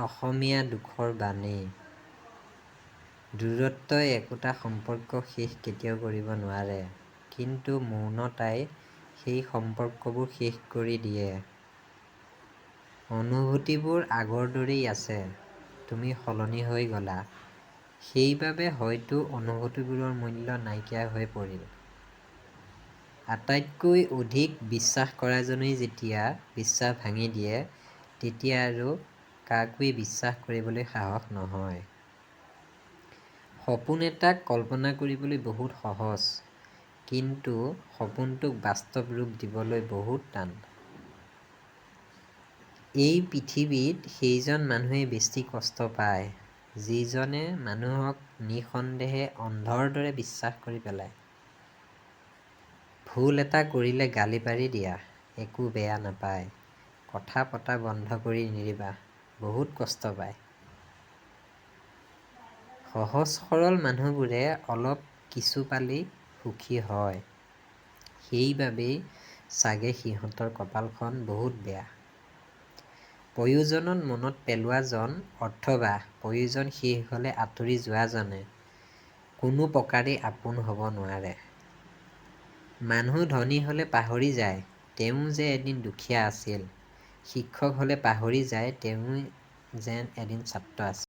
অসমীয়া দুখৰ বাণী। দূৰত্বই একোটা সম্পৰ্ক শেষ কেতিয়াও কৰিব নোৱাৰে, কিন্তু মৌনতাই সেই সম্পৰ্কবোৰ শেষ কৰি দিয়ে। অনুভূতিবোৰ আগৰ দৰেই আছে, তুমি সলনি হৈ গ'লা, সেইবাবে হয়তো অনুভূতিবোৰৰ মূল্য নাইকিয়া হৈ পৰিল। আটাইতকৈ অধিক বিশ্বাস কৰাজনেই যেতিয়া বিশ্বাস ভাঙি দিয়ে, তেতিয়া আৰু কাকোৱেই বিশ্বাস কৰিবলৈ সাহস নহয়। সপোন এটাক কল্পনা কৰিবলৈ বহুত সহজ, কিন্তু সপোনটোক বাস্তৱ ৰূপ দিবলৈ বহুত টান। এই পৃথিৱীত সেইজন মানুহেই বেছি কষ্ট পায়, যিজনে মানুহক নিঃসন্দেহে অন্ধৰ দৰে বিশ্বাস কৰি পেলায়। ভুল এটা কৰিলে গালি পাৰি দিয়া, একো বেয়া নাপায়। কথা পতা বন্ধ কৰি নিদিবা, বহুত কষ্ট পায়। সহজ-সৰল মানুহবোৰে অলপ কিছু পালেই সুখী হয়, সেইবাবেই চাগে সিহঁতৰ কপালখন বহুত বেয়া। প্ৰয়োজনত মনত পেলোৱাজন অথবা প্ৰয়োজন শেষ হ'লে আঁতৰি যোৱাজনে কোনো প্ৰকাৰেই আপোন হ'ব নোৱাৰে। মানুহ ধনী হ'লে পাহৰি যায় তেওঁও যে এদিন দুখীয়া আছিল, শিক্ষক হ'লে পাহৰি যায় তেওঁও যেন এদিন ছাত্ৰ আছিল।